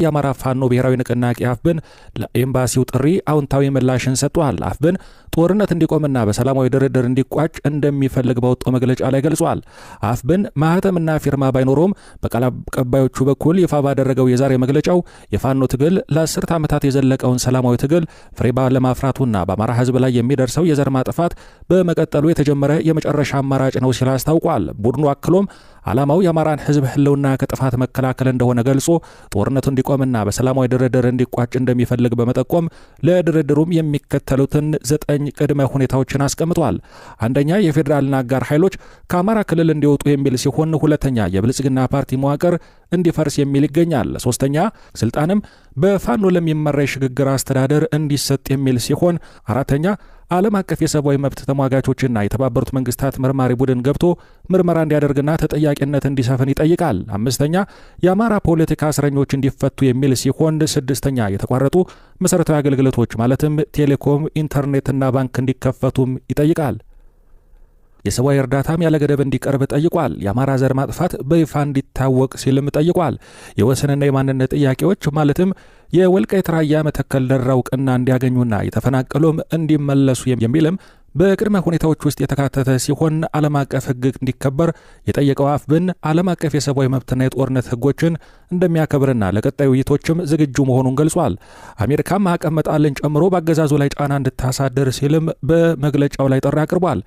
የአማራ ፋኖ ብሔራዊ ንቅናቄ አፍብን ለኤምባሲው ጥሪ አዎንታዊ ምላሽን ሰጥቷል። አፍብን ጦርነት እንዲቆምና በሰላማዊ ድርድር እንዲቋጭ እንደሚፈልግ ባወጣው መግለጫ ላይ ገልጿል። አፍብን ማህተምና ፊርማ ባይኖረውም በቃል አቀባዮቹ በኩል ይፋ ባደረገው የዛሬ መግለጫው የፋኖ ትግል ለ10 ዓመታት የዘለቀውን ሰላማዊ ትግል ፍሬ ባለማፍራቱና በአማራ ሕዝብ ላይ የሚደርሰው የዘር ማጥፋት በመቀጠሉ የተጀመረ የመጨረሻ አማራጭ ነው ሲል አስታውቋል። ቡድኑ አክሎም ዓላማው የአማራን ሕዝብ ህልውና ከጥፋት መከላከል እንደሆነ ገልጾ ጦርነቱ እንዲቆምና በሰላማዊ ድርድር እንዲቋጭ እንደሚፈልግ በመጠቆም ለድርድሩም የሚከተሉትን 9 ቅድመ ሁኔታዎችን አስቀምጧል። አንደኛ፣ የፌዴራልና አጋር ኃይሎች ከአማራ ክልል እንዲወጡ የሚል ሲሆን፣ ሁለተኛ የብልጽግና ፓርቲ መዋቅር እንዲፈርስ የሚል ይገኛል። ሶስተኛ፣ ስልጣንም በፋኖ ለሚመራ የሽግግር አስተዳደር እንዲሰጥ የሚል ሲሆን፣ አራተኛ ዓለም አቀፍ የሰብአዊ መብት ተሟጋቾችና የተባበሩት መንግስታት መርማሪ ቡድን ገብቶ ምርመራ እንዲያደርግና ተጠያቂነት እንዲሰፍን ይጠይቃል። አምስተኛ የአማራ ፖለቲካ እስረኞች እንዲፈቱ የሚል ሲሆን፣ ስድስተኛ የተቋረጡ መሰረታዊ አገልግሎቶች ማለትም ቴሌኮም፣ ኢንተርኔትና ባንክ እንዲከፈቱም ይጠይቃል። የሰብአዊ እርዳታም ያለ ገደብ እንዲቀርብ ጠይቋል። የአማራ ዘር ማጥፋት በይፋ እንዲታወቅ ሲልም ጠይቋል። የወሰንና የማንነት ጥያቄዎች ማለትም የወልቃይት ራያ፣ መተከል፣ ደራ እውቅና እንዲያገኙና የተፈናቀሉም እንዲመለሱ የሚልም በቅድመ ሁኔታዎች ውስጥ የተካተተ ሲሆን፣ ዓለም አቀፍ ሕግ እንዲከበር የጠየቀው አፍብን ዓለም አቀፍ የሰብአዊ መብትና የጦርነት ሕጎችን እንደሚያከብርና ለቀጣዩ ውይይቶችም ዝግጁ መሆኑን ገልጿል። አሜሪካም ማዕቀብ መጣልን ጨምሮ በአገዛዙ ላይ ጫና እንድታሳድር ሲልም በመግለጫው ላይ ጥሪ አቅርቧል።